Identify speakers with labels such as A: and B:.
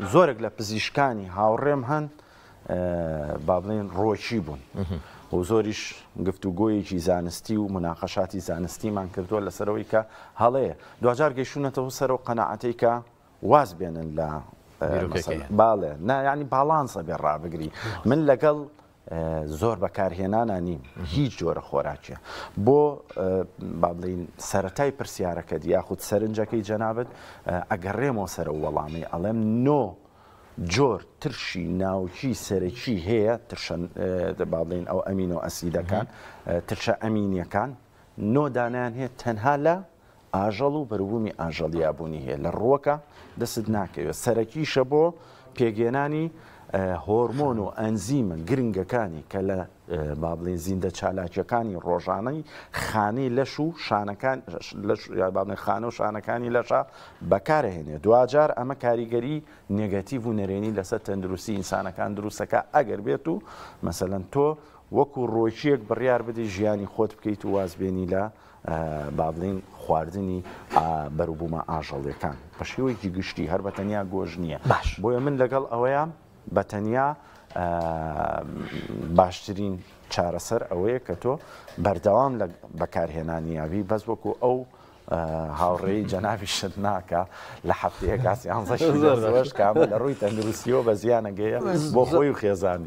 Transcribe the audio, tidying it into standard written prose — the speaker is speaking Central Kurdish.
A: زۆرێک لە پزیشکانی هاوڕێم هەن با بڵێن ڕۆکی بوون و زۆریش گفتوگۆیەکی زانستی و مناقەشاتی زانستیمان کردووە لەسەرەوەی کە هەڵەیە دواجار گەیشتونەتەوە سەرەوە قەناعەتەی کە واز بێنن لە باڵێ نا ینی باڵانسە بێ ڕابگری من لەگەڵ زۆر بەکارهێنانا نیم هیچ جۆرە خۆراکیە بۆ با بڵین سەتای پرسیارەکەت یاخود سەرنجەکەی جەنابەت ئەگەڕێمەوە سەرە وەڵامی ئەڵێم نۆ جۆر ترشی ناوکی سەرەکی هەیە ترشە با بڵین ئەو ئەمینۆ ئەسیدەکان ترشە ئەمینیەکان نۆ دانیان هەیە تەنها لە ئاژەڵ و بەروبوومی ئاژەڵیا بوونی هەیە لە ڕووەکە دەستت ناکەوێت سەرەکیشە بۆ پێکهێنانی هۆرمۆن و ئەنزیمە گرنگەکانی کە لە با بڵێین زیندە چالاکیەکانی ڕۆژانەی خانەی لەش و شانەکان لەش یا با بڵێین خانە و شانەکانی لەشە بەکارهێنێت دواجار ئەمە کاریگەری نێگەتیڤ و نەرێنی لەسەر تەندروستی ئینسانەکان دروستەکە ئەگەر بێت و مەسەلەن تۆ وەکو ڕۆکیەک بڕیار بدەی ژیانی خۆت بکەیت و وازبێنی لە با بڵێین خواردنی بەروبوومە ئاژەڵیەکان بە شێوەیەکی گشتی هەر بە تەنیا گۆش نییە
B: باش
A: بۆیە من لەگەڵ ئەوەیە بە تەنیا باشترین چارەسەر ئەوەیە کە تۆ بەردەوام لە بەکارهێنانی یاوی بەس وەکو ئەو هاوڕێی جەنابیشت ناکە لە هەفتەیەکا سیانزە کامە لە ڕووی تەندروستیەوە بە زیانەگەیە بۆ خۆی و خێزانی.